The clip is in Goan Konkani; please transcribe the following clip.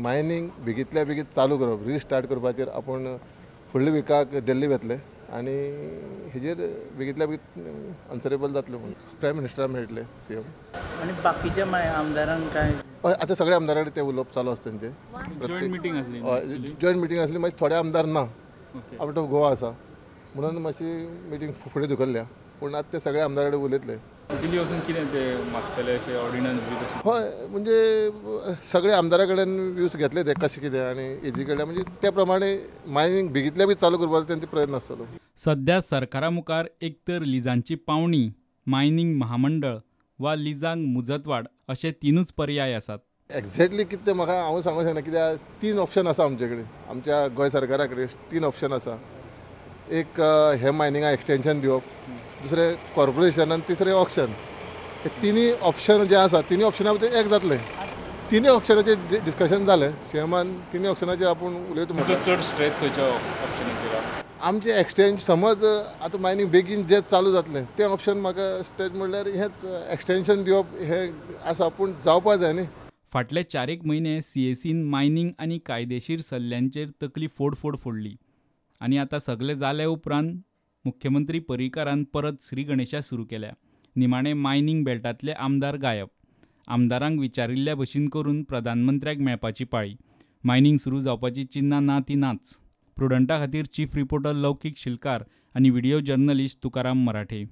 मायनींग बेगींतल्या बेगीन चालू करप, रिस्टार्ट करपाचेर आपूण फुडल्या विकाक दिल्ली वतले आनी हेजेर बेगींतल्या बेगीन आन्सरेबल जातले म्हूण प्रायम मिनिस्टरा मेळटले सीएम. आनी बाकीच्या आमदारांक काय? हय, आतां सगळ्या आमदारां कडेन ते उलोवप चालू आसा तेंचे. जॉयंट मिटींग आसली? जॉयंट मिटींग आसली, मागीर थोडे आमदार ना, आवट ऑफ गोवा आसा म्हणून मातशी मिटींग फुडें धुकल्ल्या. पूण आतां ते सगळे आमदारा कडेन उलयतले. दिल्ली वचून कितें ते मागतले अशें ऑर्डिनन्स बी तशें? हय, म्हणजे सगळे आमदारा कडेन व्यूज घेतले ते कशें कितें आनी एजी कडेन, म्हणजे त्या प्रमाणे मायनींग बेगींतल्या बेगीन चालू करपाचो तेंचो प्रयत्न आसतलो. सध्या सरकारा मुखार एक तर लिजांची पावणी, मायनींग महामंडळ वा लिजांक मुजतवाड अशे तिनूच पर्याय आसात. एक्झॅक्टली कितें म्हाका हांव सांगूंक शकना, कित्याक 3 ऑप्शन आसा आमचे कडेन, आमच्या गोंय सरकारा कडेन 3 ऑप्शन आसा. एक हे मायनिंगा एक्सटेंशन दिवप, दुसरें कॉर्पोरेशन आनी तिसरें ऑक्शन. हे तिनूय ऑप्शन जे आसा, तिनूय ऑप्शना भितर एक जातलें. तिनूय ऑप्शनाचेर डिस्कशन जालें सीएमान, तिनूय ऑप्शनाचेर आपूण उलयता. चड स्ट्रेस खंयच्या ऑप्शनाचेर? आमचें एक्सटेंज समज आतां मायनींग बेगीन जें चालू जातलें तें ऑप्शन म्हाका स्ट्रेच म्हणल्यार हेंच एक्सटेंशन दिवप हें आसा, पूण जावपा जाय न्ही. फाटले 4 म्हयने सीएसीन मायनींग आनी कायदेशीर सल्ल्यांचेर तकली फोडफोड फोडली आनी आतां सगलें जाले उपरांत मुख्यमंत्री पर्रीकारान परत श्री गणेशा सुरू केल्या. निमाणे मायनींग बेल्टांतले आमदार गायब. आमदारांक विचारिल्ल्या भशेन करून प्रधानमंत्र्याक मेळपाची पाळी. मायनींग सुरू जावपाची चिन्नां ना ती नाच. प्रुडंटा खातीर चीफ रिपोर्टर लौकीक शिलकार आनी व्हिडियो जर्नलिस्ट तुकाराम मराठे.